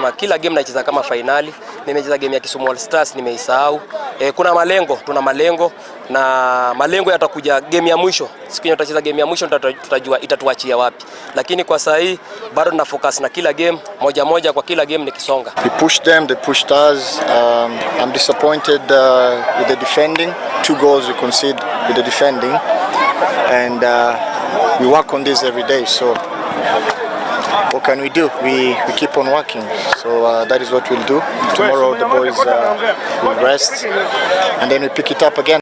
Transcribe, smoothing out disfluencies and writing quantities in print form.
Nimesema kila game nacheza kama fainali. Nimecheza game ya Kisumu All Stars, nimeisahau. Kuna malengo, tuna malengo na malengo yatakuja game ya mwisho. Siku yenye tutacheza game ya mwisho tutajua itatuachia wapi, lakini kwa saa hii bado tuna focus na kila game moja moja, kwa kila game nikisonga. We pushed them, they pushed us. I'm disappointed with the defending. Two goals we concede with the defending, and we work on this every day. So what can we do? We keep on working. So that is what we'll do. Tomorrow the boys will rest, and then we pick it up again.